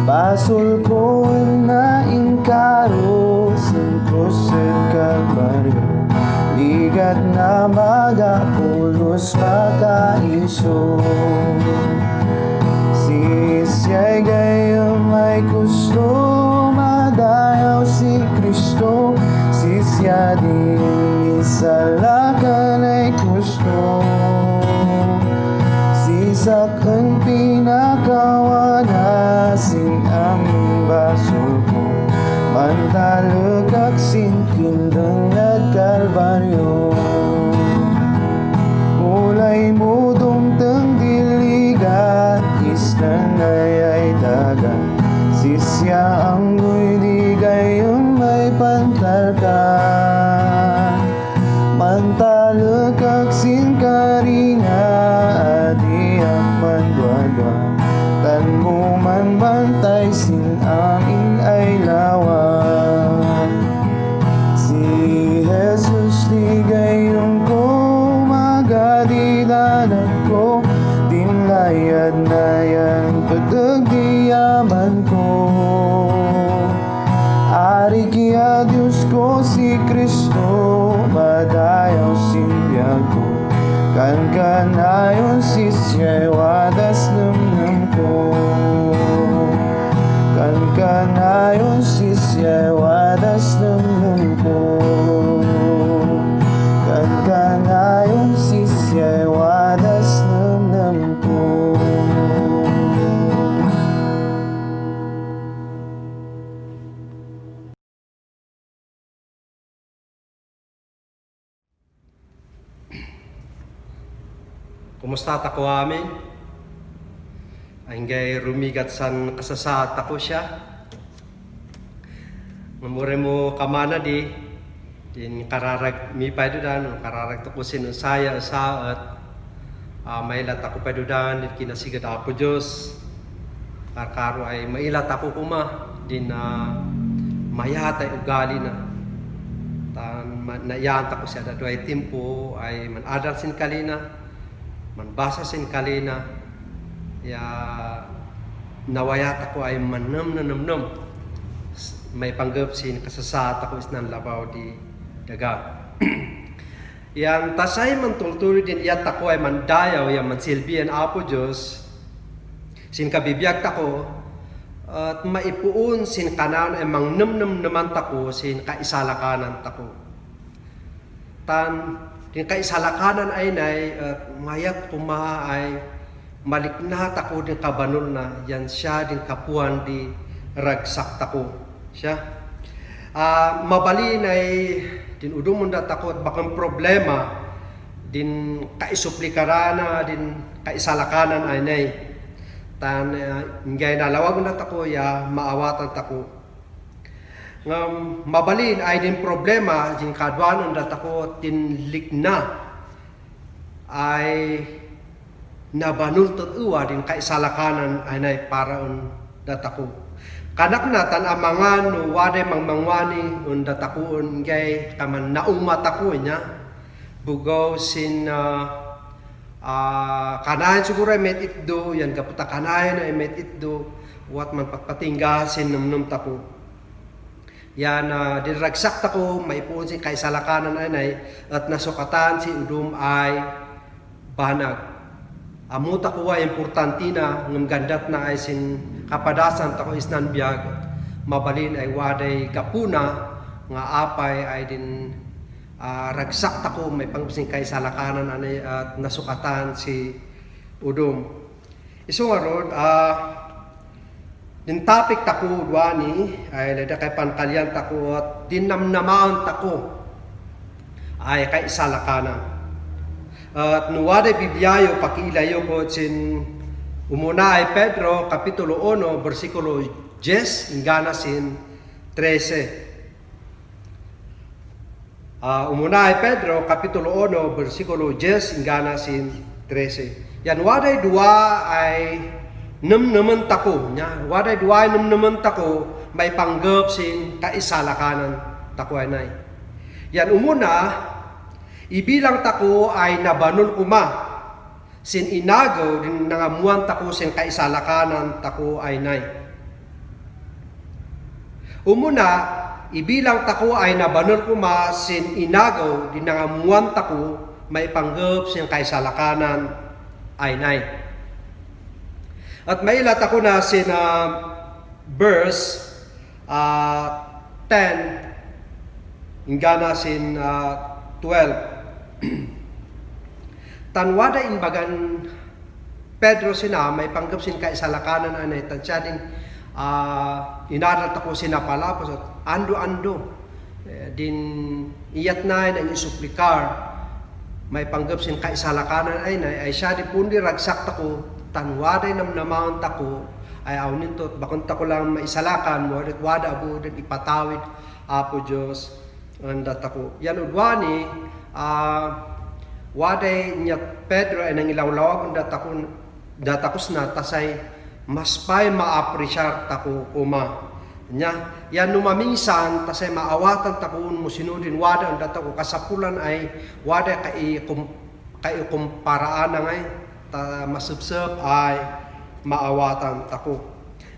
Pasul ko na inkaro singkoset kalbaryo ligat na magapulos makaiso siya'y gayam ay gusto madayaw si Kristo siya din isalakan ay gusto sisakan pinakawanasin ang basol ko mantalagak sinkindang nagkalbaryo ulay mo dumtang diligat isnanay ay dagat sisya ang builigay ang may pantalkan mantalagak sinkarina adiak mandwadwa tan mo man bantay sin amin ay lawan si Jesus ligayong ko magadilanan ko dinlayad na yan patagdiyaman ko ari kaya Diyos ko si Kristo madayaw sinbiyag ko kan kanayon sisya'y wadas namnam ko kan kanayon sisya'y wadas namnam ko kan kanayon sisya'y wadas namnam ko. Kumusta tako amin? Anggay rumigat san kasasat ako siya. Mamure mo kamana di din kararag mi padudan kararag to kusin saya saat mailat ako padudan din kinasigad ako Dios. Karkaro ay mailat ako kuma din mayat ay ugali na. Tan nayanta ko siya dadway tempo ay manadal sin kalina. Manbasa sin kalina ya nawayat ako ay manam na namnam may panggap sin kasasat ako isnan labaw di daga yan tasay man tulturi din iyat ako ay mandayaw yan mansilbihan apo Diyos sin kabibiyag tako at maipuun sin kanan ay mangnam naman tako sin kaisalakanan tako tan din kaisalakanan ay nay mayat kuma ay maliknat ako din kabanol na yan siya din kapuan di ragsak tako siya mabalin ay din udumundat ako at bakang problema din kaisuplikarana din kaisalakanan ay nay tan ngay nalawag na tako ya maawatan tako nga mabalin ay din problema din kadwanon datako tinlik na ay nabanultot uwa din kaisalakanan ay nay paraon datako. Kanak na tan amangan no waday mangmangwani un datakuon gay kaman naumata ko niya bugaw sin kanayan siguro ay met itdo yan kaputa kanayan ay met itdo wat man pagpatinggasin numnum tako yan diragsak tako maipon sin kaisalakanan ay at nasukatan si udum ay banag. Amuta ko ay importante na ng gandat na ay sin kapadasan tako isnan biyag mabalin ay waday kapuna nga apay ay din ragsak tako may pangpasing kay salakanan anay at nasukatan si udom. Iso nga ron din topic tako duani ay lada kay pankalyan tako at dinamnamaon tako ay kay salakanan. At nuwade Bibliayo pakiilayo ko sin umuna ay Pedro kapitulo 1 bersikulo 10 ingana sin 13. Umuna ay Pedro kapitulo 1 bersikulo 10 ingana sin 13. Yan waday dua ay namnaman tako nya waday dua ay namnaman tako may panggap sin kaisalakanan tako ay nay. Yan umuna ibilang tako ay nabanul kuma sin inagaw din nangamuan tako sin kaisalakanan tako ay nay. Umuna ibilang tako ay nabanul kuma sin inagaw din nangamuan tako may panggap sin kaisalakanan ay nay. At may ilat ako na sin verse 10 ingana sin 12. Tanwada imbagan Pedro sina may panggap sin kaisalakanan anay tan siya din inaral tako sinapalapos at ando din iyat na ang isuplikar may panggap sin kaisalakanan ay siya di pundi ragsak tako tanwada namnamaon tako ay awnin to bakon tako lang maisalakan mo at wada abo din ipatawid apo Dios anda tako yan udwani waday niya Pedro ay nang ilawlawag ang datakos na tasay mas pay maapresyar tako kuma nya yan numaminsan tasay maawatan takuun mo sinudin wada ang datako kasapulan ay waday kay kumparaan na ngay masubsub ay maawatan tako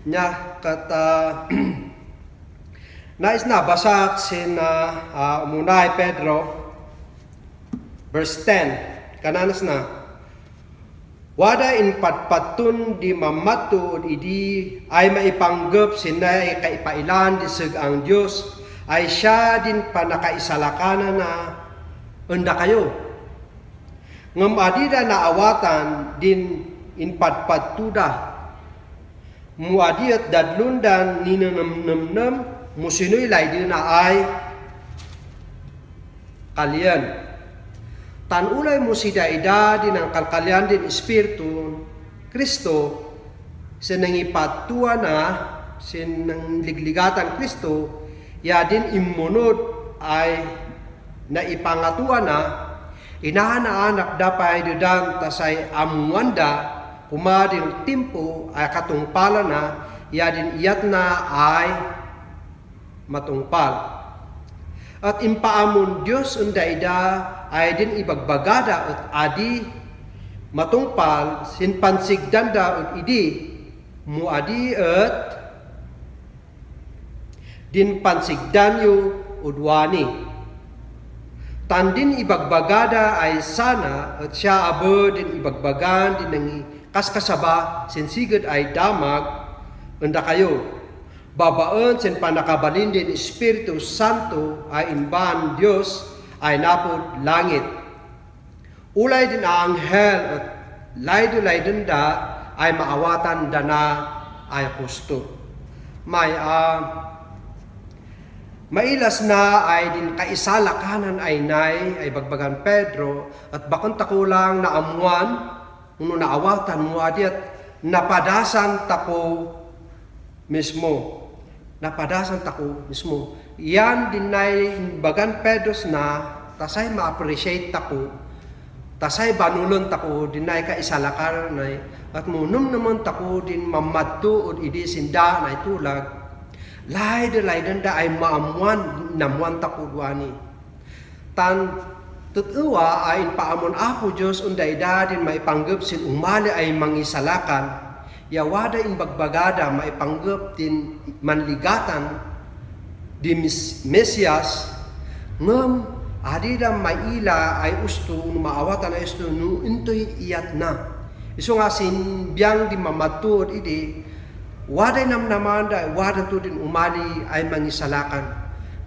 nya kat nais na basak sin umunay Pedro verse 10 kananas na wada in patpatun di mamatu idi ay maipanggap sinay kaipailan di seg ang Dios ay siya din panakaisalakanan na unda kayo ngem adida na awatan din in patpatuda muadiat dadlundan ninanamnam musinoy lay na ay kalian tan ulay mo si daida din ang kalkalyan din Espiritu Kristo sinangipatuwa na sinangligligatan Kristo ya din imunod ay naipangatuwa na inahanaanak dapay dudang tasay amuanda kumading timpo ay katungpala na ya din iyat na ay matungpal. At impaamon Diyos undaida ay din ibagbagada at adi matungpal sin pansigdanda at idi muadi at din pansigdanyo udwani. Tandin ibagbagada ay sana at siya abo din ibagbagan din ng kaskasaba sin sigad ay damag unda kayo. Babaan sin panakabalin din Espiritu Santo ay imban Diyos ay napod langit. Ulay din ang anghel at laydo-lay da ay maawatan dana ay husto. Mailas na ay din kaisalakanan ay nay ay bagbagan Pedro at bakon tako lang na amuan uno naawatan mo adiat napadasan tako mismo. napadasan tako mismo. Yan din ay bagan pedos na tasay ma-appreciate tako, tasay banulon tako din ay kaisalakar na at munum naman tako din mamadto od idi sinda na itulag lay da ay maamuan namuan tako duani tan tutuwa ay paamon Apo Diyos unday da din maipanggap sin umali ay mangisalakan yawada in bagbagada maipanggap din manligatan di Mesias ngem adida maila ay usto maawatan ay usto no intoy iyat na iso nga sin biyang di mamatod idi waday namnaman da wadan to din umali ay mangisalakan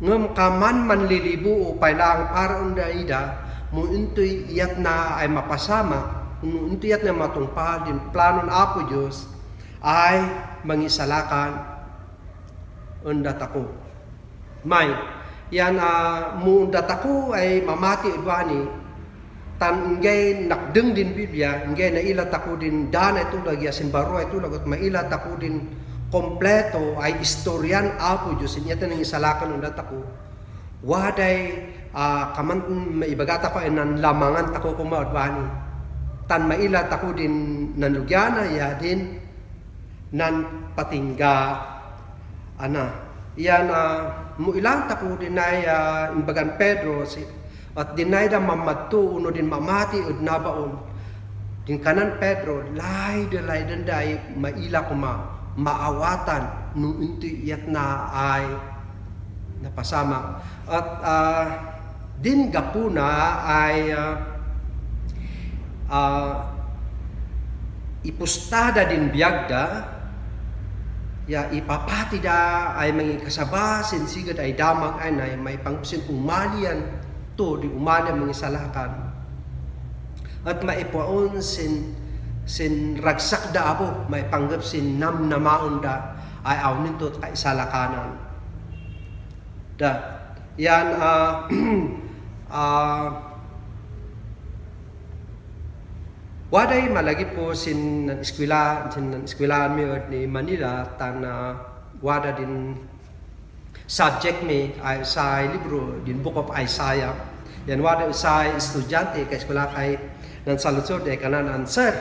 ngem kaman manlilibu o pailang para unda mo intoy iyat na ay mapasama no intoy iyat na matungpal din planon Apo Diyos ay mangisalakan unda tako may yan muundat ako ay mamati udwani tan ingay nakdeng din Biblia ingay nailat ako din dana ito lagi asin baro ito lagot mailat ako din kompleto ay istoryan Apo Diyos inyata ng isalakan undat ako waday kaman maibagata ko ay nanlamangan tako kumaudwani tan mailat ako din nanugyana ya din nan patingga ana yan mo ilang tako dinay imbagan Pedro at dinay da mamadto uno din mamati ud nabaon din kanan Pedro lay day maila kuma maawatan no inti iyat na ay napasama at din gapuna ay ipustada din biyagda ya ipapati da ay may kasaba sinsigad ay damag ay na may pangsin umalian to di umalian mga salakan at maipaon sin ragsak da abo may panggap sin namnamaon da ay awnin to kaisalakanan da yan waday malagi po sin eskwelahan mi ni Manila tan wada din subject mi ay sa libro din Book of Isaiah yan wada sa estudyante kay eskwela kay nan saludsod ay kanan answer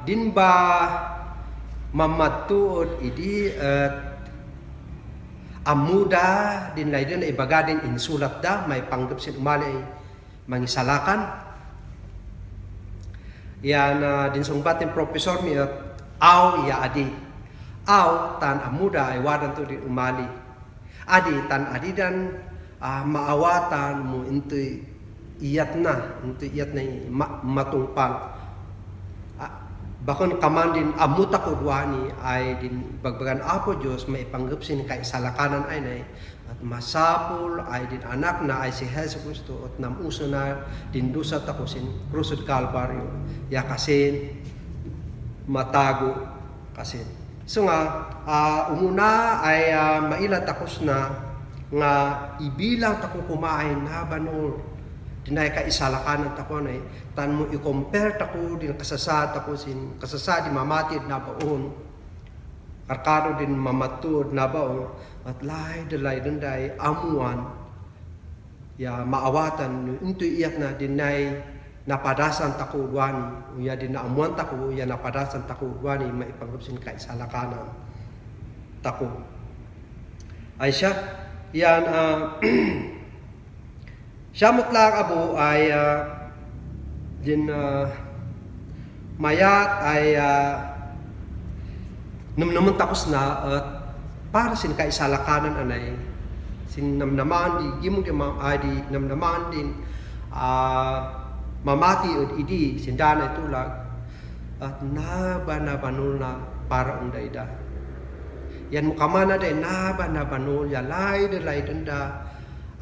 din ba mamatuod idi amuda din lay din ibaga din insulat da may panggap sin umali ay mangisalakan yan din sungbatin professor mi at aw ya adi aw tan amuda ay wadan to din umali adi tan adidan maawatan mo intoy iyat na matungpal bakon kaman din amuta ko duani ay din bagbagan Apo Diyos may panggap sin kay salakanan ay nay at masapol ay din anak na ay si Hesus Kristo at namuso na din dusat ako sin krusod Kalbaryo ya kasin matago kasin so nga umuna ay mailat akos na nga ibilang tako kumain na banol dinay ka isalakanan tako na tan mo i-compare tako din kasasad tako sin kasasad di mamatid na baon karkado din mamatod na baon at lay day amuan ya maawatan into iyak na dinay napadasan tako duani ya din naamuan tako ya napadasan tako duani maipanggapsin ka isalakanan tako ay siya yan siya mutlak abo ay din mayat ay namnaman tapos na at para sin kaisalakanan anay sin namnaman di gimong di namnaman din mamati od idi sin dana tulag at nabanul na para undayda yan mukamana day nabanul ya lay da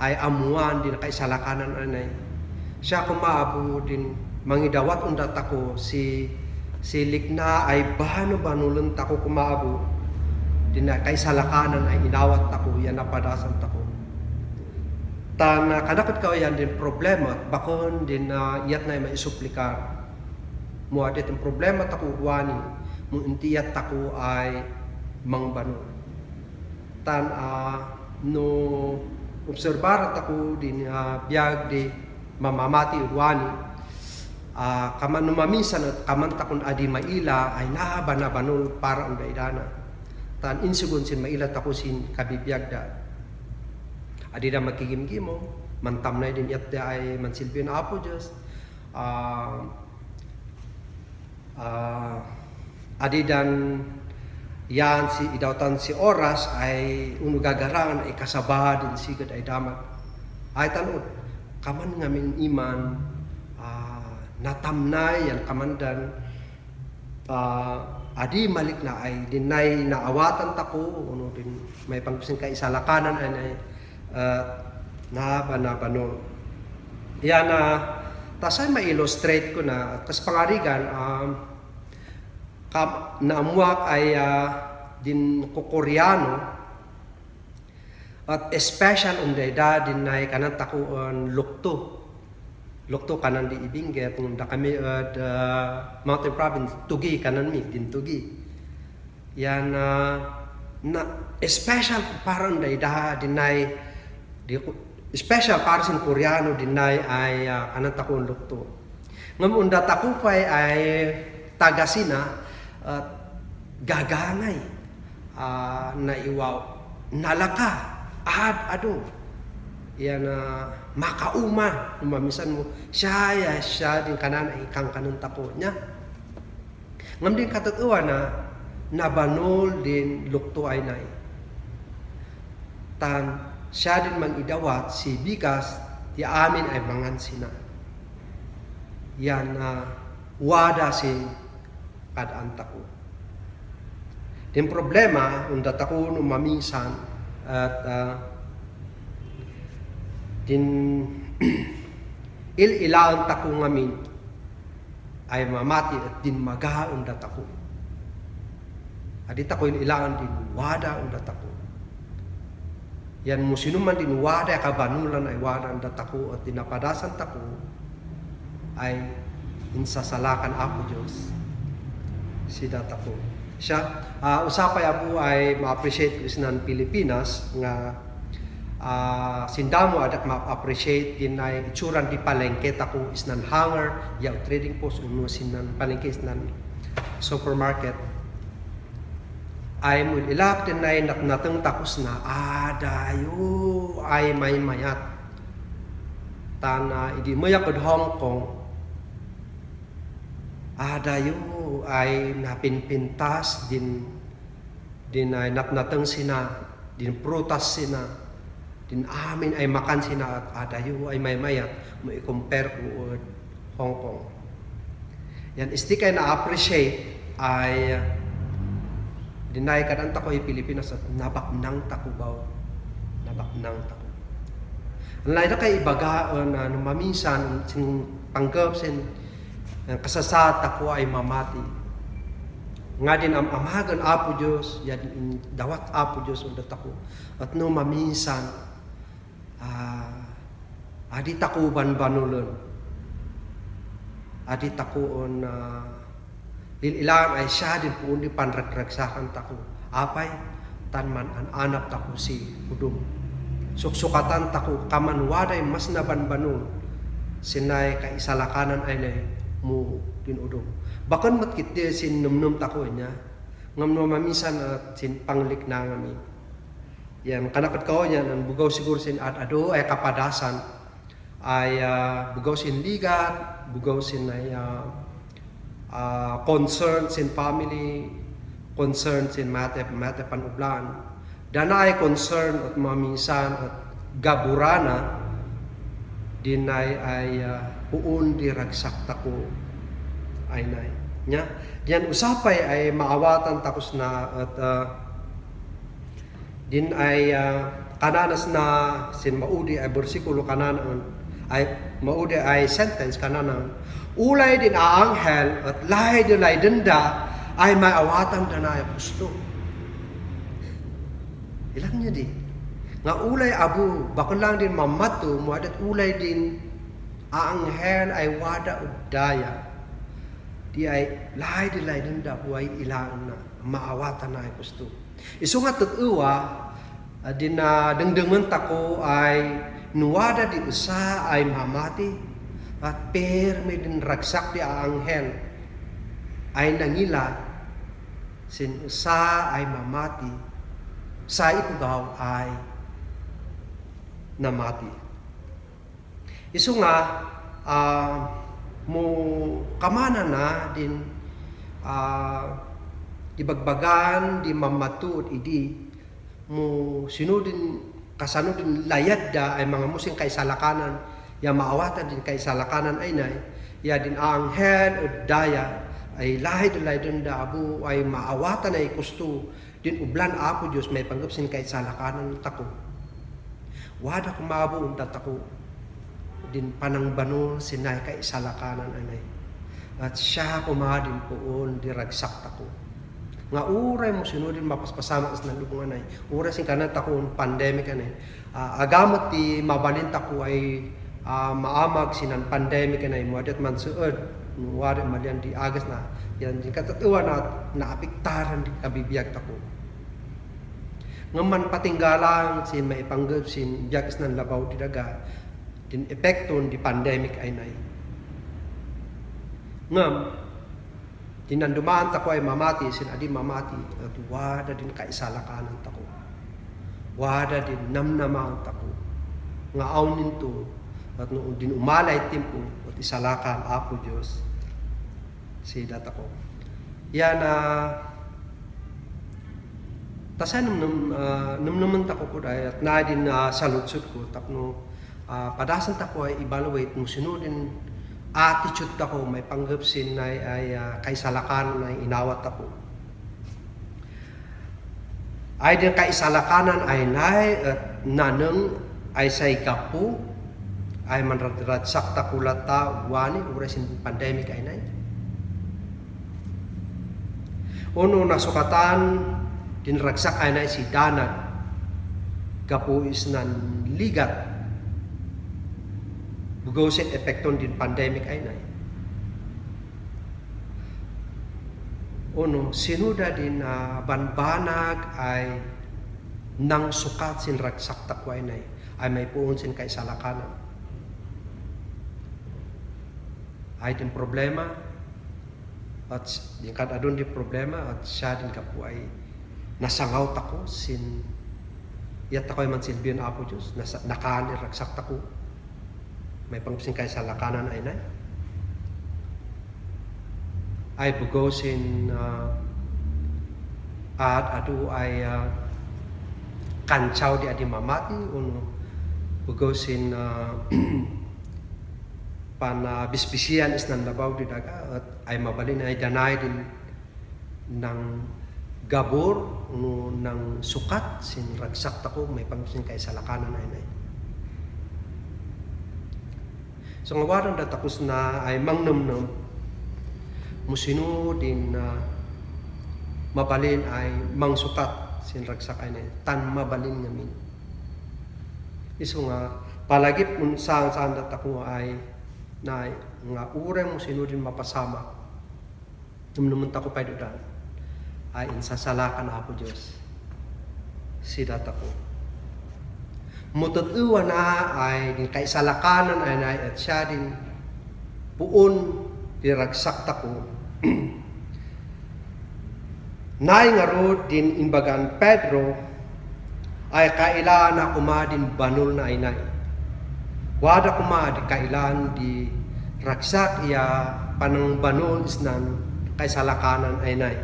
ay amuan din kaisalakanan anay siya kumaabo din mangidawat undat ako si likna ay banulon tako kumaabo din kaisalakanan ay inawat tako yan napadasan tako tan kadakot ka yan din problema bakon din iyat na maisuplikar mo adit ang problema tako duani mo intiyat tako ay mangbanol. Tan no obserbar ako din biyag di mamamati udwani kaman no mamisan at kaman takon adi maila ay nabanol para unda idana. Tan insugon sin maila tako sin kabibiyag da. Adi da magkigimgimo mantam na din yat da ay mansilbi na Apo Diyos. Adi dan yan si idawtan si oras ay unugagarangan ay kasaba din sigad ay damat. Ay tanod, kaman ngamin iman natamnay yan kamandan adi malik na ay dinay naawatan tako uno din may pangkusing kaisalakanan ay nabanol. Yan tasay ma-illustrate ko na at kas pangarigan naamuak ay din kukoreano at special dayda din ay kanan takuan lukto kanan di ibingget da kami at Mountain Province tugi kanan mi din tugi yan na special parang dayda din ay special para sin koreano din ay kanan takuan lukto ngam unda takupay ay tagasina at gaganay na iwaw nalaka ado yan makauma umamisan mo siya din kanan ay kang kanang tako niya ngam din katutuwa na nabanol din lukto ay nay tan siya din mang-idawat si bigas di amin ay mangan sina yan wada si kadaan tako. Din problema, unda tako nung mamisan at din ilaan tako ngamin ay mamati at din maga unda tako. Adi tako ilaan din wada unda tako. Yan mo sinuman din wada kabanulan ay wada unda tako at dinapadasan tako ay insasalakan Apo Diyos. Sida tako. Siya, usapay Apo ay ma-appreciate ko isnan Pilipinas nga sindamo adak ma-appreciate din ay itsuran di palengke tako isnan hanger, yaw trading post uno sinan palengke isnan supermarket. Ay mo ilak din ay nateng takos na dayo ay may mayat. Tana idi mayak od Hong Kong. Dayo ay napinpintas din ay natnateng sina din prutas sina din amin ay makan sina at dayo ay may mayat mo i-compare ko Hong Kong. Yan isti kay na-appreciate ay dinay kadanta ko ay Pilipinas at nabaknang takubaw nabaknang tako. Anlay na kay ibagaan na mamisan sin panggap sin kasasat ako ay mamati. Nga din ang amagan Apo Diyos, yan dawat Apo Diyos undat ako. At no maminsan, adi takuban banulon. Adi takuon lililaan ay siya din po undi panragragsakan tako. Apay, tanman an anap tako si udum. Suksukatan tako, kaman waday mas nabanbanul. Sinay kaisalakanan ay nay mo dinudong. Bakan matkit sin numnum tako niya. Ngam no mamisan at sin panglik na ngami. Yan kanakat ko niyan ang bugaw siguro sin ado ay kapadasan ay bugaw sin ligat, bugaw sin ay concern sin family, concern sin mate panublan. Dana ay concern at mamisan at gaburana din ay puun di ragsak tako ay nay nya yan usapay ay maawatan takos na at din ay kananas na sin maudi ay bersikulo kananan ay maudi ay sentence kananan ulay din aanghel at lahi dilay denda ay maawatan danay pusto ilang niya di nga ulay abu bakon lang din mamato mo adat ulay din aanghel ay wada udaya di ay lahay dilay denda buhay ilaan na maawatan na ay gusto Isu nga tutuwa, din na dengdengan tako ay nuwada di usa ay mamati at per may din ragsak di anghel ay nangila sin usa ay mamati sa ipugaw ay namati. Isu nga mo kamana na din ibagbagan di mamatud idi mo sinudin kasanudin layad da ay mga musing kay salakanan ya maawatan din kay salakanan ay nay ya din anghel o daya ay lahid din da abu ay maawatan ay kusto din ublan apo Dios may panggapsin kay salakanan tako wada ko maabuon tako din panangbano sinay kay salakanan anay at siya kumadin poon diragsak tako nga uray mo sinudin mapaspasama as ng lubungan ay uray sin kanan takon pandemic anay agamot ti mabalin tako ay maamag sinan pandemic anay moadet man suod wari malian di agas na yan din katatuwa na naapiktaran di kabibiyag tako ngaman patinggalang sin maipanggap sin biyagas ng labaw di daga din epekton di pandemic ay nay ngam tinandumaan tako ay mamati sin adi mamati at wada din kaisalakanan tako wada din namnamaan tako nga awnin to at noon din umalay timpo at isalakan apo Dios sida tako yan tasan namnaman tako ko at na din saludsud ko tapno padasan tako ay evaluate mo sinudin attitude ako may panggapsin ay kay salakanan ay inawat ako ay din kay salakanan ay nay at naneng ay say gapu ay manradradsak takulata wani urasin pandemic ay nay uno nasukatan din ragsak ay nay si danag gapu is nan ligat bugosin epekton din pandemic ay nay. Uno, sinuda din banbanag ay nang sukat sin ragsak takway nay ay may puon sin kay salakanan. Ay din problema at din kad adun di problema at siya din kapo ay nasangaw tako sin yat takoy man silbiyon apo Dios nakaan ragsak tako may pangpsin kay salakanan ay nay ay bugosin at adu ay kanchaw di adi mamati uno bugosin bisbisian is nan labaw di daga at ay mabalin ay danay din ng gabor uno ng sukat sin ragsak tako may pangpsin kay salakanan ay nay. So nga warang datapos na ay mangnamnam musino din mabalin ay mangsukat sin ragsak ay na tan mabalin ngamin. Iso nga palagip mun saan datako ay na nga uray mo sino din mapasama numnaman tako pay dudan ay insasalakan apo Dios si datako. Mututuwa na ay din kay salakanan ay nay at siya din puon diragsak tako. Nay nga rod din imbagan Pedro ay kailan na kumadin banol na ay nay. Wada kumadi kailan di ragsak iya panang banol isnan kay salakanan ay nay.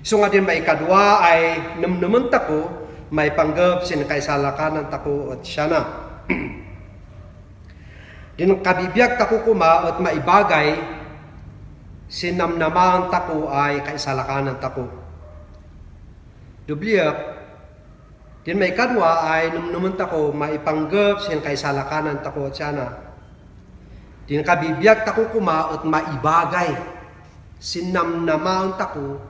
So nga din may kadwa ay namnaman tako may panggap sin kay salakanan tako at siya na. Din kabibiyag tako kuma at maibagay sinamnaman tako ay kay salakanan tako. Dubliyak din may kadwa ay namnaman tako maipanggap sin kay salakanan tako at siya na. Din kabibiyag tako kuma at maibagay sinamnaman tako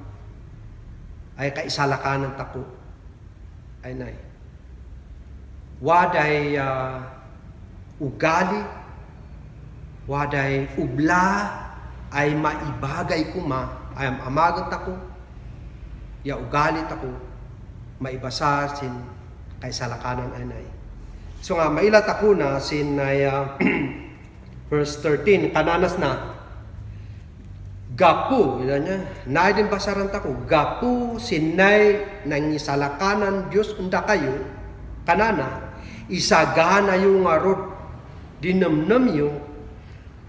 ay kay salakanan tako. Ay nay. Waday ugali, waday ubla, ay maibagay kuma, ay amagat ako, ya ugali ako, maibasa sin kay salakanan ay. So nga mailat ako na sin verse 13 kananas na gapu ila niya nay din basaran ta ko gapu sinay nang salakanan Dios unda kayo kanana isagana yung arod dinamnam yo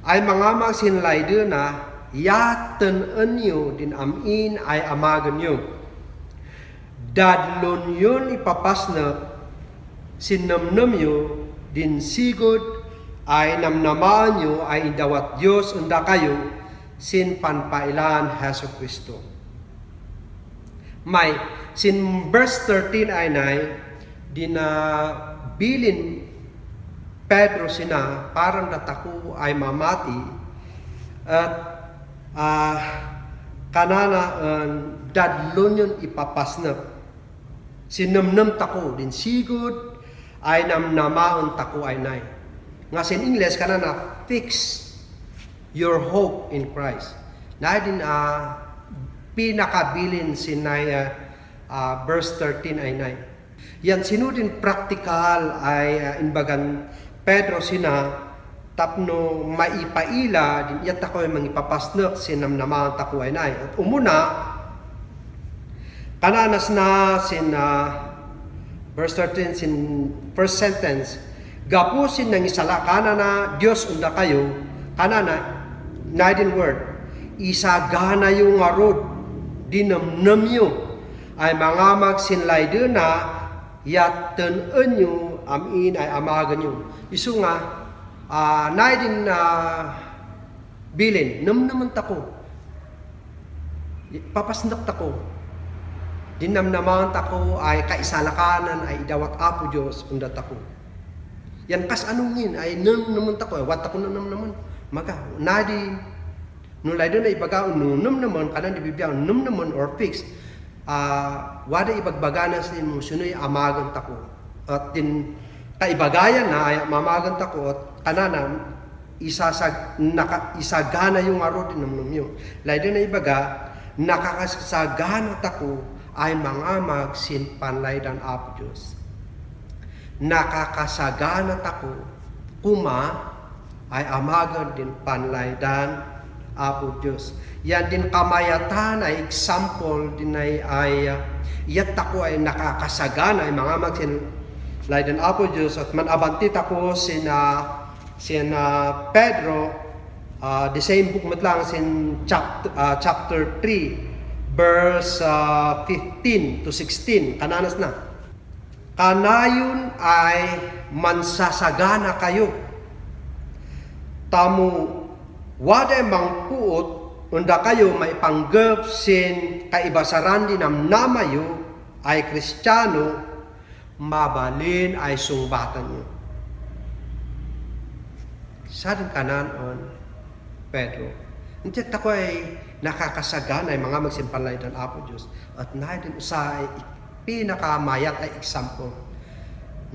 ay mga sinlaydo na yaten enyo din amin ay amagan yo dadlon yun ipapasna sinamnam yo din sigod ay namnamaan nyo ay dawat Diyos unda kayo sin panpailan Heso Kristo. May sin verse 13 ay nay dinabilin Pedro sina parang natako ay mamati at kanana dadlon yun ipapasna sinamnam tako din sigod ay namnamaon tako ay nay. Nga sin English kanana fix your hope in Christ. Na din pinakabilin sinay verse 13 ay nay. Yan sinudin practical ay inbagan Pedro sina tapno maipaila din yat ako ay mangipapasnek sinamnamaon tako ay nay. At umuna kananas na sin verse 13 sin first sentence gapusin ng isalakana na Diyos unda kayo kanana naidin word isagana yung arod dinamnam nyo ay mga magsinlaydo na yaten enyo amin ay amagan nyo isu nga naidin bilin namnaman tako papasnak tako dinamnaman tako ay kaisalakanan ay dawat apo Diyos unda tako. Yan kas anungin ay naman tako ay wat ako naman maka nadi nulay doon ay ibaga naman kanan di bibya naman or fix wada ibagbagana sa mo sunoy amagan tako at din kaibagayan na ay mamagan tako at kanana isagana yung aro din namnam yo lay doon ay ibaga nakakasagana tako ay mga magsinpanlaydan apo Diyos. Nakakasagana tako kuma ay amagan din panlaydan apo Diyos. Yan din kamayatan ay example din ay yat tako ay nakakasagana ay mga magsinlaydan apo Diyos at manabanti tako sina Pedro the same book matlang sin chapter 3 verse 15 to 16 kananas na kanayon ay mansasagana kayo tamu waday mangpuot unda kayo maipanggap sin kaibasaran din ang namayo ay Kristiyano mabalin ay sungbatan nyo sa din kanan on Pedro hindi ako ay nakakasagana ay mga magsimpanlaydan apo Diyos at nahin sa pinakamayat ay example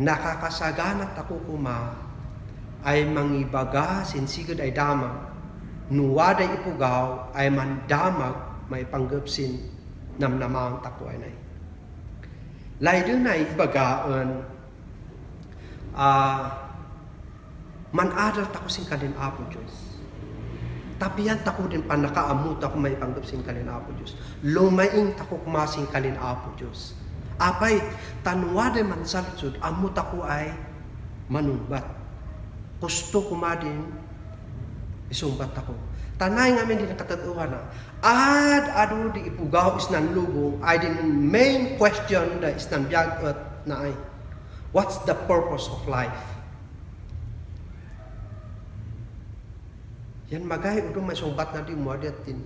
nakakasagana ako kuma ay mangibaga sinsigod ay damag nuwaday ipugaw ay mandamag may panggapsin namnamang tako ay nay laydo na ibagaan manadal tako sin kalin apo Diyos tapiyan tako din pa nakaamut ako may panggapsin kalin apo Diyos. Lumaing tako kumasing kalin apo Diyos. Apay, tanwade man salsud, amut ako ay manumbat. Gusto kumadin, isumbat ako. Tanay ngamin din nakatatuwa na, ado di ipugaw is nan lubong, ay din main question da is nan biyag at na ay, what's the purpose of life? Yan magay udong may sumbat na di mo din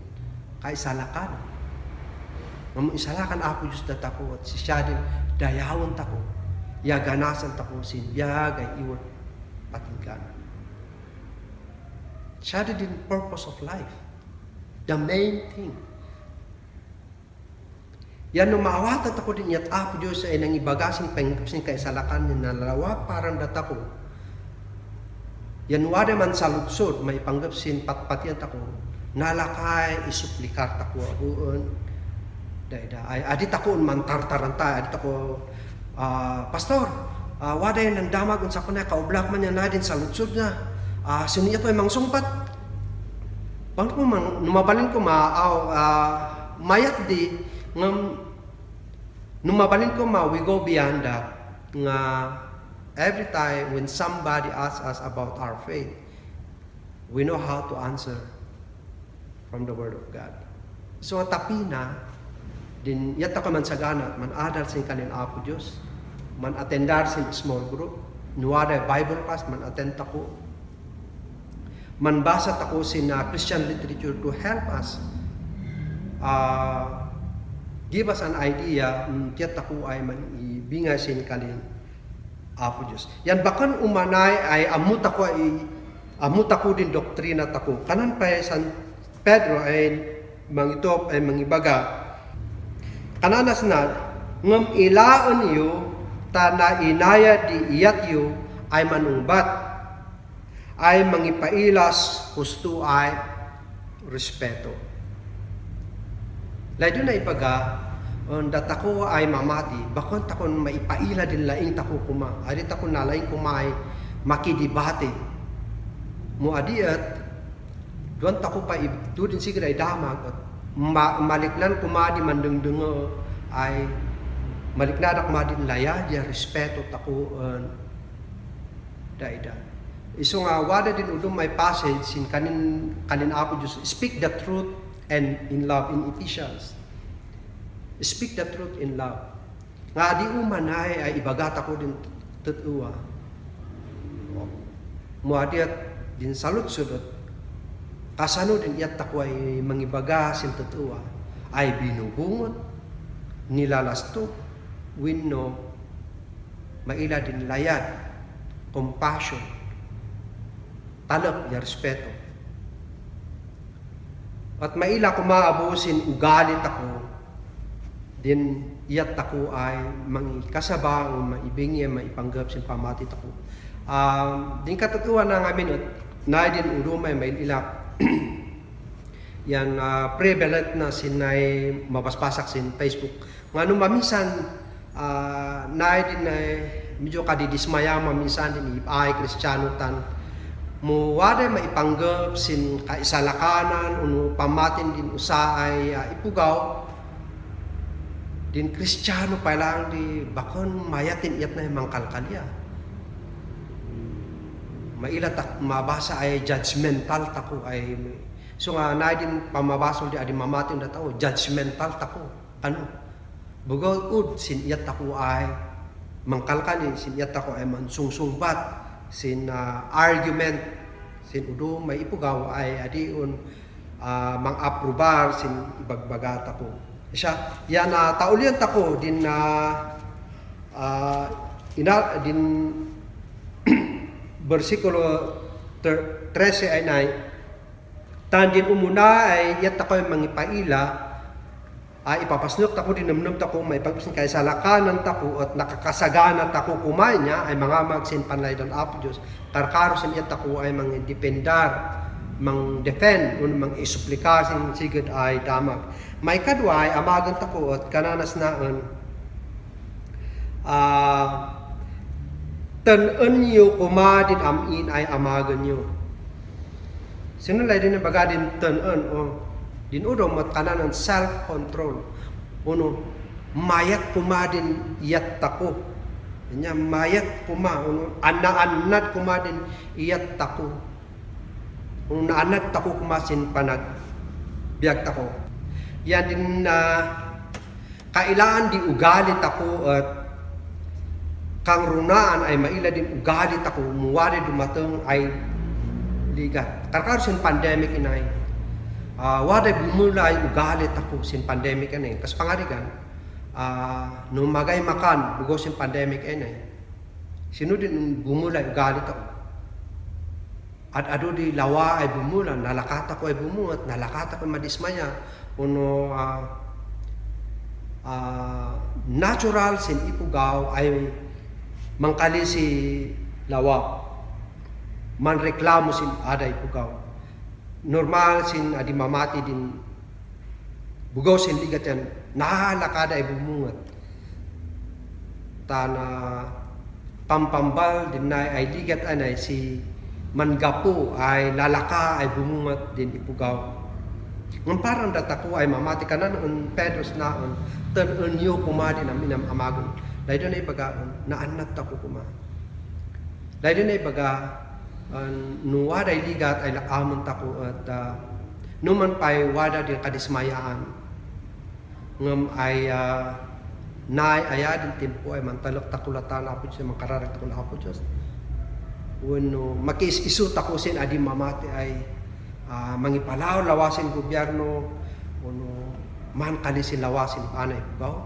kay salakan. Ngam isalakan apo Diyos datako at si siya din dayawan tako. Yaganasan tako sin biyagay iwat patingganan. Siya din purpose of life. The main thing. Yan no maawatan tako din yat apo Diyos ay nang ibagasin pangipsin kay salakan ni nalawa parang datako. Yan wada man sa lutsod, may panggapsin patpatian tako, nalakay isuplikar tako abuon, Daida ay adit ako mantartaranta adit ako pastor waday nang damag unsa ko na kaublak man niya na din sa lutsod niya suniya to imang sungpat pang ko numabalin ko maaw mayat di ngam numabalin ko we go beyond that nga every time when somebody asks us about our faith we know how to answer from the Word of God. So tapina din yata ka man sagana man adal sin kanin Apo Dios man attendar sin small group nuwada Bible class man attend ako man basa tako sin Christian literature to help us give us an idea yata ko ay man ibingay sin kalin Apo Dios. Yan bakan umanay ay amut ako din doktrina tako kanan pa San Pedro ay mangitop ay mangibaga kananas na ngam ilaon yu tana inaya di iyat yu ay manungbat ay mangipailas husto ay respeto. Lado na ibaga dat ako ay mamati bakon takon maipaila din laing tako kuma adit ako nalaing kumay makidibate mo adiat duan tako pa ibtu din sigura ay damag at maliknan kumadi mandengdeng ay maliknadak madin laya dia respeto tako daida iso nga wada din udum may passage sin kanin Apo Dios speak the truth and in love in Ephesians speak the truth in love nga di umanay ay ibagata ko din tutuwa mo adiat din salut sudot kasano din iyat tako ay mangibaga sin tutuwa ay binubungot nilalastok winno maila din layad compassion talak ya respeto at maila kumaabusin ugalit ako din iyat ako ay mangikasaba o maibingye maipanggap sin pamati ako din katutuwa na ngamin at na din udumay may ilap yan prevalent na sinay mapaspasak sin Facebook ngano mamisan na din ay medyo kadidismaya mamisan din ay Kristiyano tan mo wada maipanggap sin kaisalakanan uno pamatin din usaay ipugaw din Kristiyano pa lang di bakon mayatin iyat na mangkalkalya mailatak mabasa ay judgmental tako ay so nga na din pamabasol di adi mamatin da tao judgmental tako ano bugaw ud sin iyat tako ay mangkalkali sin iyat tako ay mansungsungbat sin argument sin udo may ipugaw ay adiun mang-aprobar sin ibagbaga tako siya yan taulian tako din din versikulo 13 ay nay tandin umuna ay yat ako yung mangipaila ay ipapasnok tako din namnam tako may pagpasin kay salakanan tako at nakakasagana tako kumay niya ay mga magsin panlay dan Apo Dios karkaro sin yat tako ay mangindependar mang defend un mang isuplikasin sigud ay damag may kadwa ay amagan tako at kananas naan tan-en nyo kumadin amin ay amagan nyo sinulay din baga din tan-en din udo mat kananan self-control uno mayat kumadin iyat tako nya mayat kuma uno ana-anat kumadin iyat tako uno naanat tako kumasin panag biag tako yan din kailangan di ugali tako at kang runaan ay maila din ugali tako muwari dumateng ay ligat karkar sin pandemic inay wada bumula ay ugali tako sin pandemic inay kas pangarigan no magay makan bugo sin pandemic inay sino din bumula ay ugali tako at ado di lawa ay bumula nalakata ko ay bumuot nalakata ko madismaya uno natural sin ipugaw ay mangkali si lawa man reklamo sin aday pugaw normal sin adi mamati din bugaw sin ligat yan, nahalakada ay bumungat. Tana pampambal din na ay ligat anay si Mangapu ay lalaka ay bumungat din ipugaw. Ngang parang datako ay mamati ka na noon Pedros naon, tan niyo kumadi na minam amagon. Dahil doon ay baga, naanat ako kuma. Dahil doon ay baga, nuwada ay ligat ay lakamon tako at numan pa'y wada din kadismayaan. Ngam ay naay aya din tempo ay mantalok takulatan apo Diyos, makararag takul apo Diyos. Wano, makis-isut ako sin adi mamati ay mangipalaw, lawasin gobyerno, wano, man kalisin lawasin panay bugaw.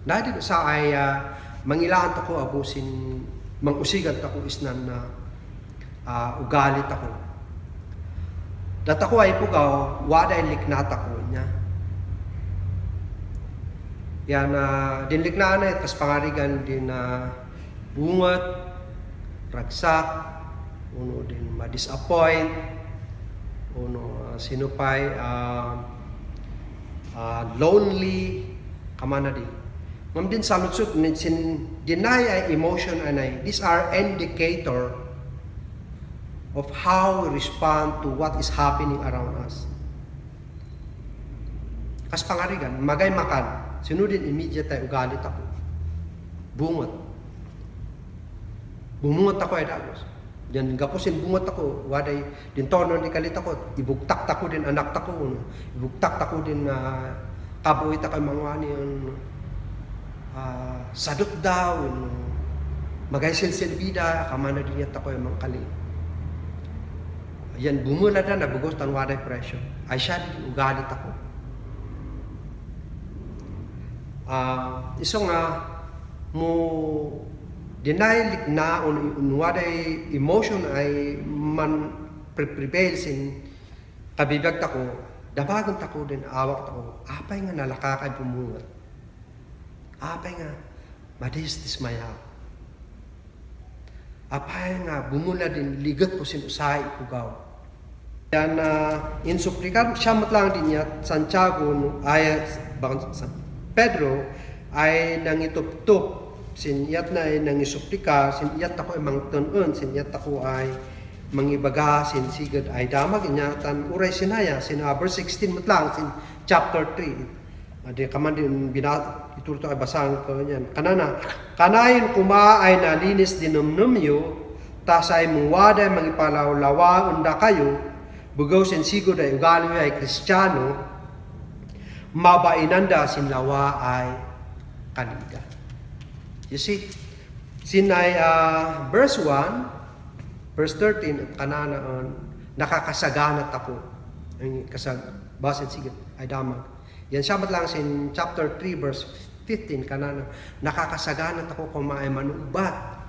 Dahil sa ay mangilaan tako abusin, mangusigat ako isnan na ugalit ako. Data ko ay pugaw, wada ay liknat ako niya. Yan, dinliknaan na tas pangarigan din na bungat, ragsak, uno din ma-disappoint, uno sinupay, lonely, kamana di. Ngam din sa lutsut, sin deny ay emotion anay, these are indicator of how we respond to what is happening around us. Kas pangarigan, magay makan, sinudin immediate ay ugalit ako. Bungot. Bumungot ako ay dagos. Diyan gapusin bungot ako, waday din tono ni kalit ako, ibugtak tako din anak tako, ibugtak tako din kabuhit ako mga ani sadot daw, magay silsilbida, kamana din yata ko yung mga kali. Yan, bumula na nabugos tan waday presyo. Ay siya din ugalit ako. Iso nga, mo denial na waday emotion ay man prevail sin kabibag tako, dabagan tako din awak tako, apay nga nalakakay bumungat. Apay nga madisdismaya. Apay nga bumula din ligat po sin usay ipugaw. Yan insuplikan siya matlang din niya Santiago ay San Pedro ay nangitup-tup sin iyat na ay nangisuplika sin iyat ako ay mangtunon sin iyat ako ay mangibaga sin sigad ay damag niya tan uray sinaya sin verse 16 matlang sin chapter 3 adi kaman din ituro ay basahan ko niyan kanana kanayon kuma ay nalinis dinumnumyo tasay muwada mangipalaw-lawa unda kayo bugaw sin sigod ay ugali ay Kristiyano, mabainanda sin lawa ay kaniga. You see, sinay verse 1, verse 13, kanana nakakasaganat ako. Ang basin sigod ay damag. Yan sabat lang sin chapter 3, verse 15, kanana nakakasaganat ako kung maay manubat.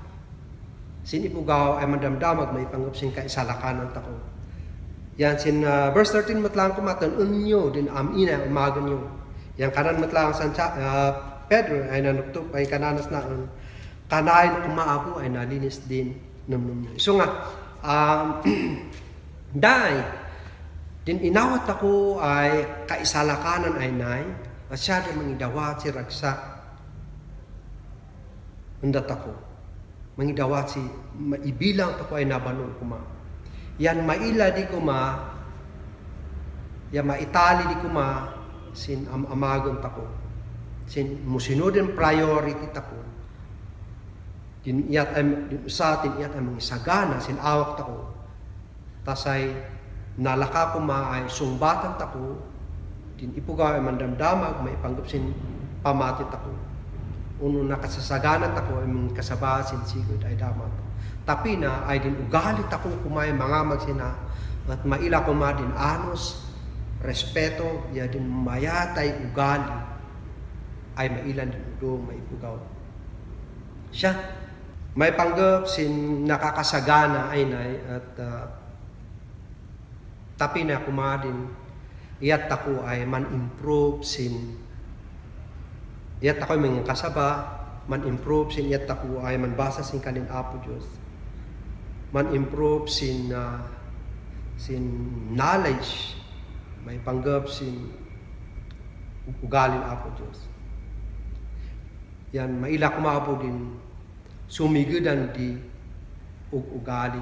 Sin ipugaw ay mandamdamag may pangup sin kaisalakanan tako. Yan sin verse 13 matlang kumatan unyo din amina umagan nyo. Yang kanan matlang san Pedro ay nanuktup ay kananas na kanain kumaapo ay nalinis din namnum nyo. So nga dai din inawat ako ay kaisalakanan ay nay at siya din mangidawat si ragsak undat ako mangidawat si maibilang ako ay nabanon kuma. Yan maila di kuma, yan maitali di kuma, sin amagon tako, sin musinudin priority tako, din iyat ay sa atin iyat ay mangisagana, sin awak tako, tasay nalaka kuma ay sungbatan tako, din ipugaw ay mandamdamag, may panggup sin pamati tako, uno nakasasagana tako ay mga kasaba sin sigod ay damag. Tapi na ay din ugalit ako kumay mga magsina at maila kuma din anos, respeto, ya din mayatay ugali ay mailan din udo maipugaw. Siya, may panggap sin nakakasagana ay nay at tapi na kuma din iyat ako ay man-improve sin iyat ako ay mga kasaba, man-improve sin iyat ako ay manbasa sin kanin Apo Diyos. Man-improve sin knowledge may panggap sin ugalin Apo Diyos. Yan, maila kumabo din sumigidan di ugali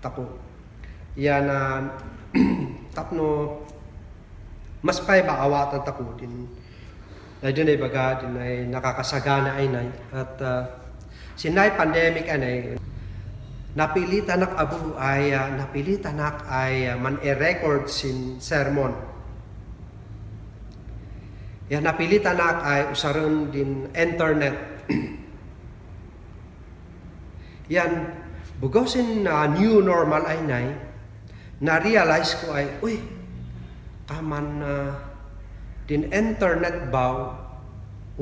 tako. Yan tapno mas pa'y maawatan tako din na din ay baga din ay nakakasagana ay nay at sinay pandemic ay napilit anak abu ay man e-record sin sermon. Yan napilit anak ay usaron din internet. Yan bugosin na new normal ay nay na-realize ko ay kaman din internet baw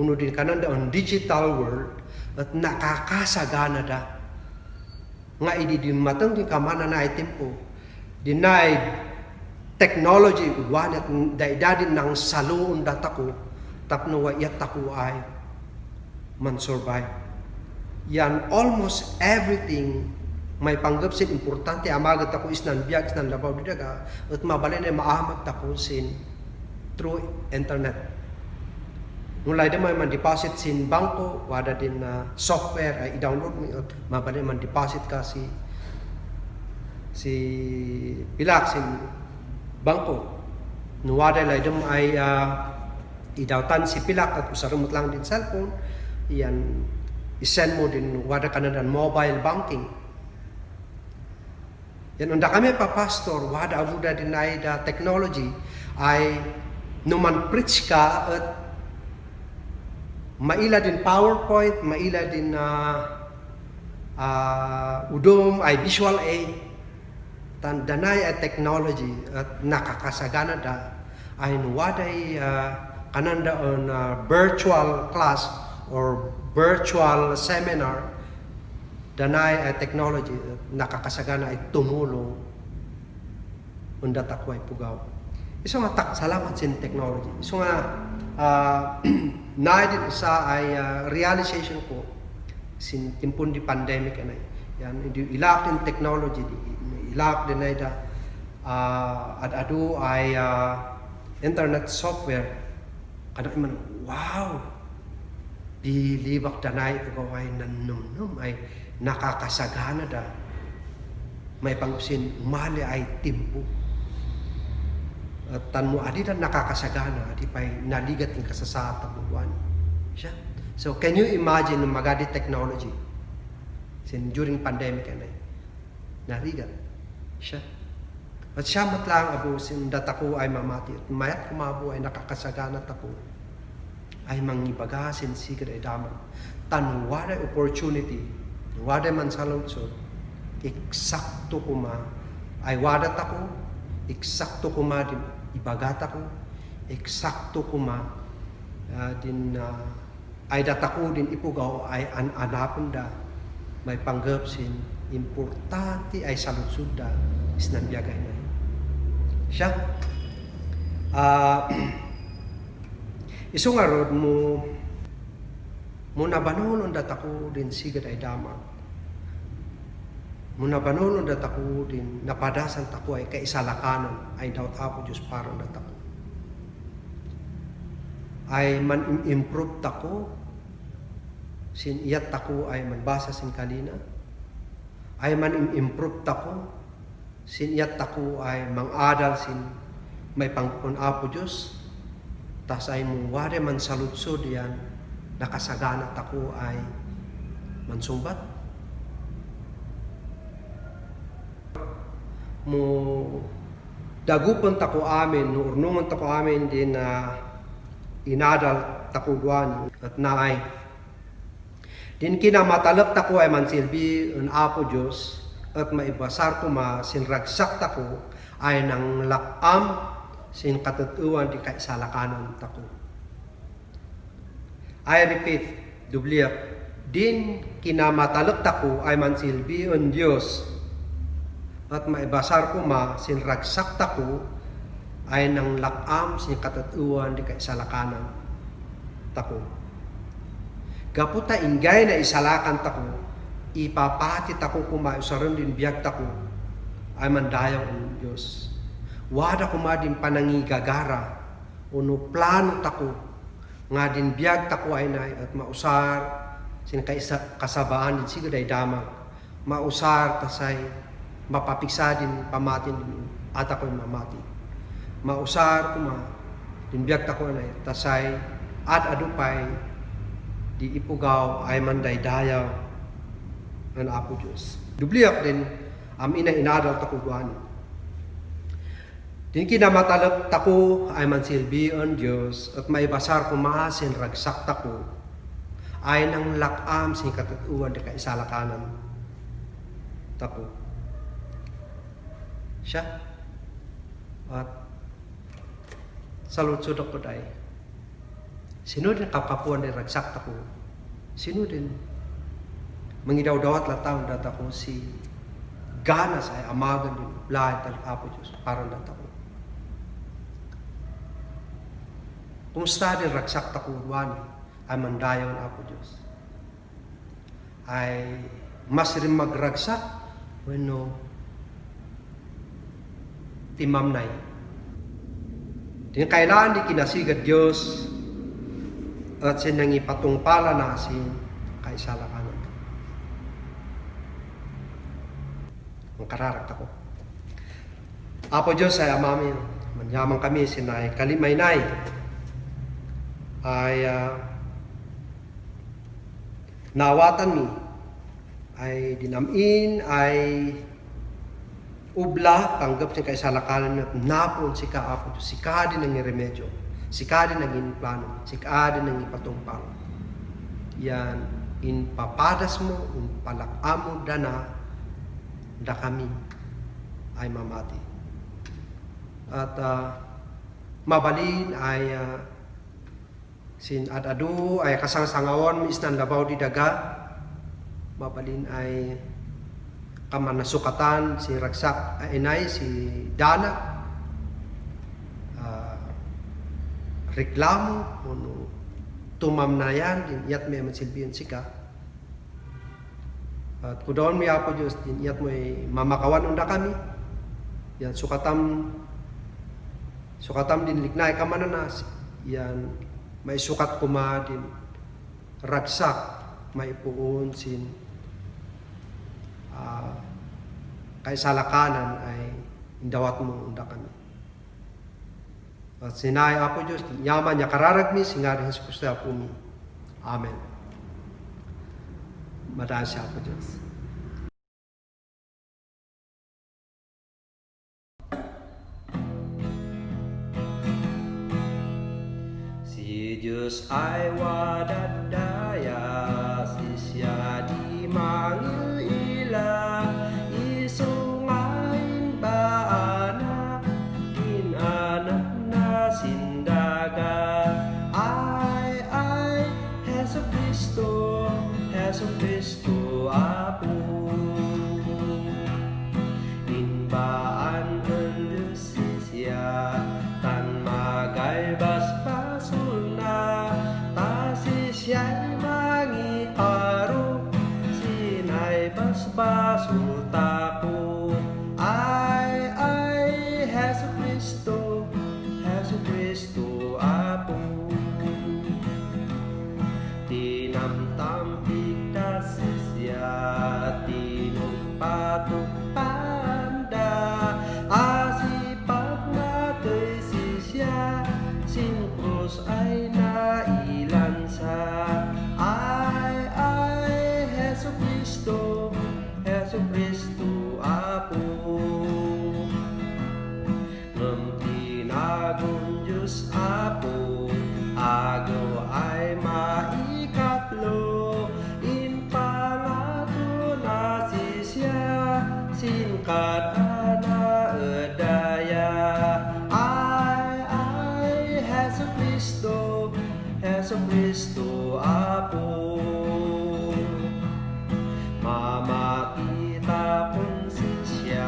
uno din kanan on digital world at nakakasagana da nga idi din matang din kamana na itempo denied technology udwan at daidadin ng saluon datako tapno wa yatako ay man survive. Yan almost everything may panggap sin importante amagat ako isnan biag isnan labaw didaga at mabalay na maahamag tako sin through internet. Mulai da may man deposit sin bangko wada din na software ay i-download mo at mabalay man deposit ka si pilak sin bangko. Nuwada lay dam ay idawtan si pilak at usarumot lang din cellphone. Yan isend mo din wada kanadan mobile banking. Yan unda kami pa pastor wada abuda din ay da technology ay numan preach ka at maila din PowerPoint, maila din udom ay visual aid tandanay ay technology at nakakasagana da ay nuwaday kananda on virtual class or virtual seminar danay ay technology at nakakasagana ay tumulong unda takway pugaw. Iso nga salamat sin technology. Iso nga naidin sa ay realization ko sin timpon di pandemic anay. Yan ilak din technology ilak din ay da adu ay internet software kada man wow dilibak danay ko ay nanumnum ay nakakasagana da may pangsin mali ay timpo at tanmo adi dan nakakasagana adi pay naligat ng kasasata buwan siya. So can you imagine magadi technology sin during pandemic anay naligat siya at siya matlang abo sin datako ay mamati at mayat kumabo ay nakakasagana tako ay mangibagasin sigad ay daman tanwada opportunity wada man sa lungsod eksakto kuma ay wada tako eksakto kuma din ibagata ko eksakto kuma din ay datako din ipugaw ay anapon da may panggap sin importante ay saludsud da isnan biyagay na siya iso nga rod mo nabanon datako din sigad ay damag mo nabanon datako din napadasan tako ay kaisalakanon ay daw Apo Diyos parang datako ay man improve tako sin iyat tako ay manbasa sin kalina ay man improve tako sin iyat tako ay mangadal sin may pangkon Apo Diyos tas ay mo wari man saludsod yan nakasagana tako ay mansumbat mo dagupon tako amin no urnungan tako amin din na inadal tako duan at naay din kinamatalak tako ay mansilbi ang Apo Diyos at maibasar ko sinragsak tako ay nang lakam sin katutuan di kaisalakanan tako. I repeat, dubliak, din kinamatalak tako ay mansilbi ang Diyos at maibasar ko sinragsak tako ay nang lakam sin katutuan di kaisalakanan tako. Gaputa ingay na isalakan tako, ipapati tako kuma usaron din biyag tako ay mandayaw ang Diyos. wada ko madin panangigagara, uno plano tako, nga din biyag tako ay nay at mausar, sin kasabaan din sigo day damag, mausar tasay, mapapiksa din pamatin din at ako'y mamati. Mausar kuma, din biyag tako ay tasay, at adupay, di ipugaw ay manday dayaw, ng Apo Diyos. Dubliak din, ina inadal tako guanin. Din kinamatalag tako ay mansilbian Diyos at maibasar ko maasin ragsak tako ay nang lakam sin katatuan di kaisalakanan tako. Siya at saludsod ako day. Sino din kapapuan di ragsak tako? Sino din mangidaw-dawat lataon data ko si ganas ay amagan din lahat ng Apo Diyos parang data ko. Kumusta din ragsak takuruan ay mandayaw ng Apo Diyos. Ay mas rin magragsak when timamnay. Din kailangan di kinasigad Diyos at sinang ipatungpala na asin kaisalakanan. Ang kararak ako. Apo Diyos ay amami, manyaman kami sinay kalimay-nay ay nawatan mi ay dinamin ay ubla tanggap siya kaisalakanan at napon si Apo Diyos si kadin ng remedyo si kadin ng plano si kadin ng ipatungpang yan inpapadas mo inpalakamo dana da kami ay mamati at mabalin ay sin adadu ay kasangsangawan mis nan labaw di daga mabalin ay kamanasukatan si ragsak ay inay si Dana reklamo uno tumamnayan din iyat may mansilbihan sika at kudaon mi Apo Diyos din iyat may mamakawan unda kami yan sukatam din liknay kamananas yan may sukat kuma din ragsak may puon sin kaisalakanan ay indawat mo unda kami. At sinay Apo Diyos yaman niya kararagmi singari Jesus Kristo Apo mi. Amen. Madaan siya Apo Diyos. Diyos ay wadadaya, sisya di mangila, isungain ba anak, inanak na sindaga, ay, Heso Kristo, Apo, inbaan ang Diyos sisya, tan magay basbasul siya'y mangitaro, sinay basbasul tako, ay, Heso Kristo, Apo, tinamtampik na sisya, tinumpatok panda, asipag matay sisya, sinkrus ay nailansa, ay, Heso Kristo, Apo, ngam tinagon Diyos Apo, agaw ay maikatlo, in pangato na sisya, singkat ana edaya, ay, Heso Kristo, Apo, mamakita kung sisya,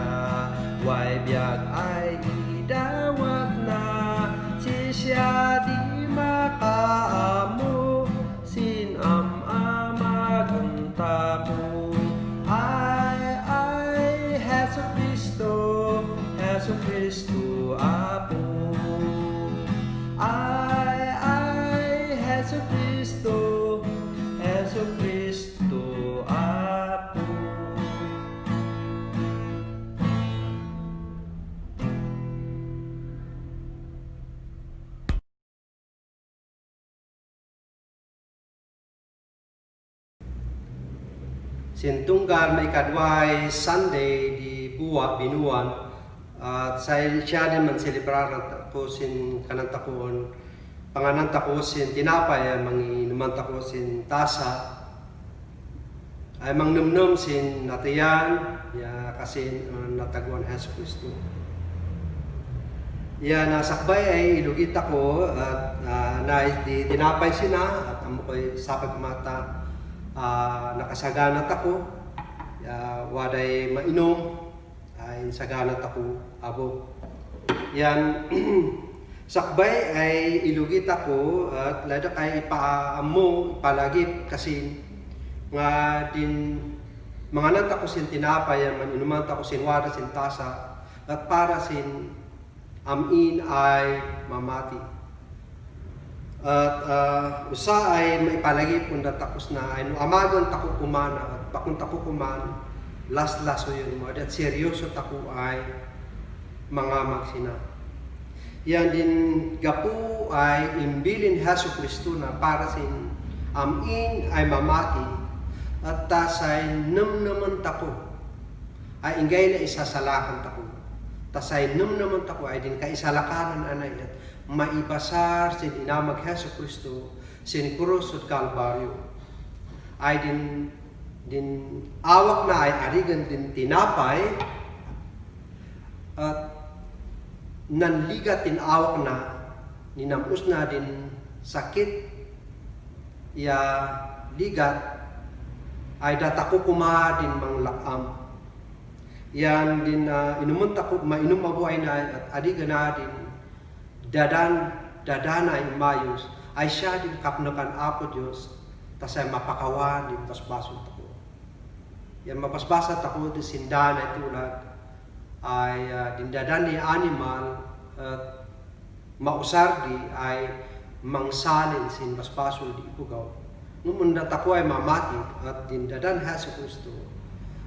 way biyag ay idawat na, sisya di makaamo, sinam-amagunta ko, ay, Heso Kristo, Ay, Heso Kristo ako. Sintunggal may kadway Sunday di buwa binuan at siya din man selebraran ko sin kanantakuon pangananta ko sin tinapay manginumanta ko sin tasa ay mangnumnum sin natayan ya kasi nataguan Hesus Kristo. Ya nasakbay ay ilugit ako at na di tinapay sina at amo ko'y sapag mata nakasaganat ako waday mainom ay saganat ako abo yan sakbay ay ilugit ako at ladak ay ipaamo ipalagip kasi nga din mga nanta ko sin tinapay yan maninuman ta ko sin wada sin tasa at para sin amin ay mamati. At usa ay maipalagi pun takos na ay no amagon tako kumana at pakun tako kuman las-laso yun mo at seryoso tako ay mga magsina. Yan din gapu ay imbilin Hesus Kristo na para sin amin ay mamati at tasay naman tako ay ingay na isasalakan tako. Tasay naman tako ay din kaisalakanan anay at maibasar sin inamag Hesus Kristo sin krus at Kalbaryo ay din awak na ay arigan din tinapay at nanligat tin awak na ninamus na din sakit ya ligat ay datako kuma din manglakam yan din inumunta ko mainum mabuhay na at arigan na din dadana ay mayos ay siya din kapnakan Apo Diyos tas ay mapakawan din pasbasot ako. Yan mapasbasat ako din sindana ay tulad ay din dadan ni animal at mausar di ay mangsalin sin pasbasol di ipugaw. Numundat ako ay mamati at din dadan Hesus Kristo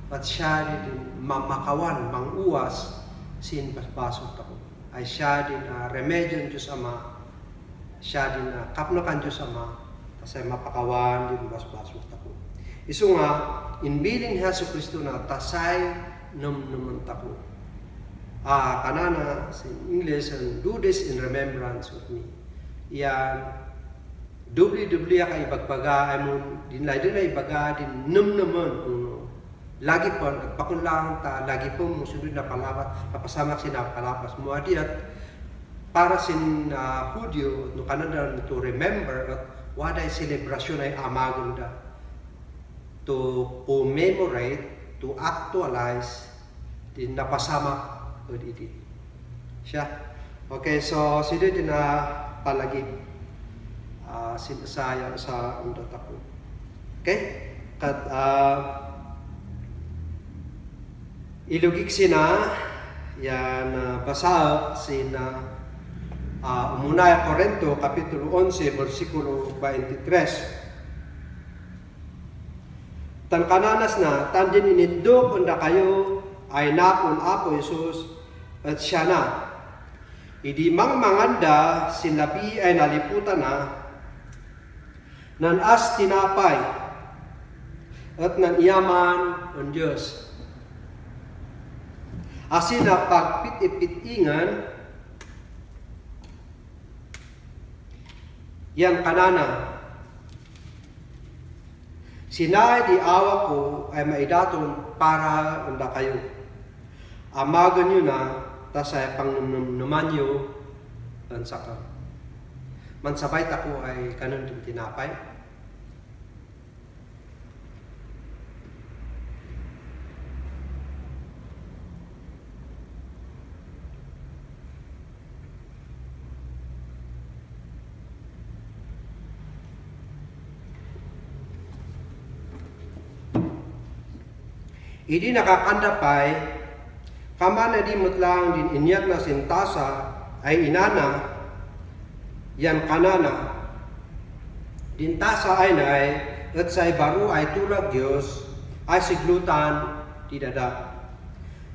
at siya din mamakawan manguwas sin pasbasot ako. Ay siya din remedyon Diyos Ama, siya din kapnakan Diyos Ama, kasi mapakawan din basbasot ako. Isu nga, inbiling Hesus Kristo na tasay naman tako. Kanana, in English, and do this in remembrance of me. Yan, dubli-dubli ka ibagbaga, ay mo, din na ibaga, din naman, lagi po, nagpakunlang ta, lagi po musunod na palapat, napasamak sinapalapas mo adi at para sin Hudyo, no Canada, to remember at waday celebration ay amagon da to commemorate, to actualize din napasamak o iti siya. Okay, so sila din na palagi sinasaya sa undat ako. Okay? Kat ilugik sina yan basa sina Umunaya Korento kapitulo 11 bersikulo 23. Tan kananas na tan din inidok unda kayo ay napon Apo Jesus at siya na idi manganda sinabi ay naliputan na nan as tinapay at nan iyaman ang Diyos. Asin na pagpit-ipitingan yan kanana. Sinay di awa ko ay maidaton para unda kayo. Amagan nyo na tasay pangnumnuman nyo ang saka. Mansabay tako ay kanon din tinapay. Idi nakakandapay, kama na di mutlang din inyak na sintasa ay inana, yan kanana, dintasa ay nay, at say baru ay tulag Diyos, ay siglutan, di dada.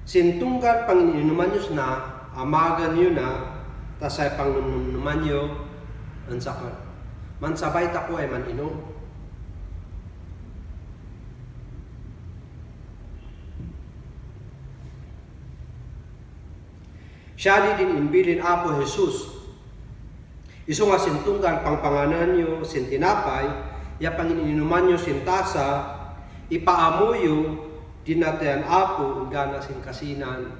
Sintunggal Panginoon nyo na, amagan nyo na, tasay Panginoon nyo, ang sakot. Mansabay tako ay maninom. Siya din inbilin Apo Jesus. Iso nga sintunggan pangpanganan nyo, sintinapay, ya pangininuman nyo sintasa, ipaamuyo, dinatayan Apo, gana sin kasinan,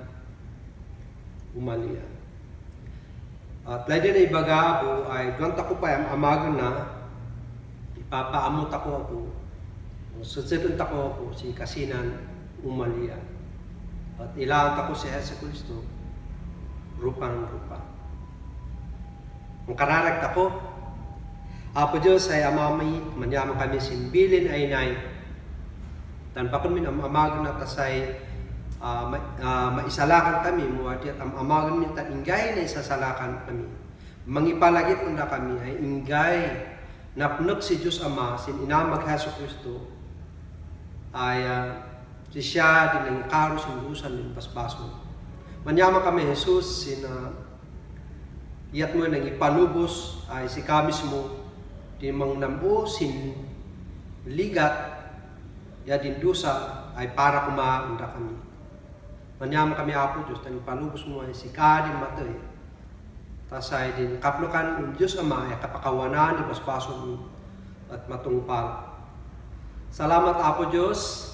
umalian. At lain din na ibaga Apo, ay duwan tako pa yung amagan na, ipapaamot ako ako, susunod ako ako, si kasinan, umalian. At ilaan ako si Hesus Kristo, rupang-rupa. Ang kararag ako, Apo Diyos ay amami, manyaman kami simbilin ay nay. Tanpa kami amagan na tasay maisalakan kami, muwadi at amagan nita ingay na isasalakan kami. Mangipalagit na kami ay ingay napnag si Diyos Ama, sin inamag Hesus Kristo, ay si siya din ang karo sindusan din pasbaso. Manyaman kami, Jesus, iyat mo nang ipalubos ay si kamis mo, di mang namu sin ligat, ya din dusa ay para kumaanda kami. Manyaman kami, Apo Diyos, nang ipalubos mo ay si kadin matay. Tasay din kaplukan ng Diyos Ama ay kapakawanan, di basbaso mo at matungpal. Salamat, Apo Diyos,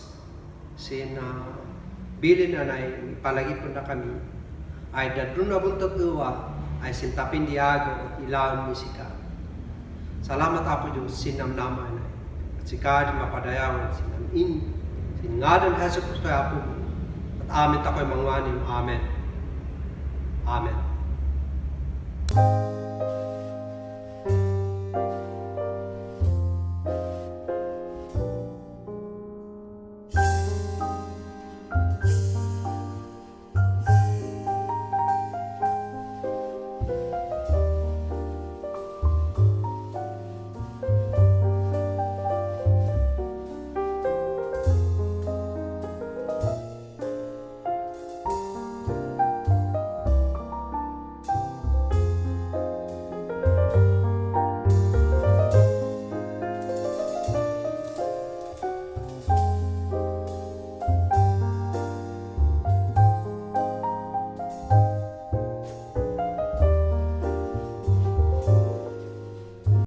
bilin na ipalagip na kami, ay dadun na buntag uwa, ay sintapin diago at ilawan ni sika. Salamat Apo Diyos, sinamnaman ay, at sika di mapadayawan, sinangadan Hesus Kristo Apo, at amin tako'y mangwanin. Amen. Amen.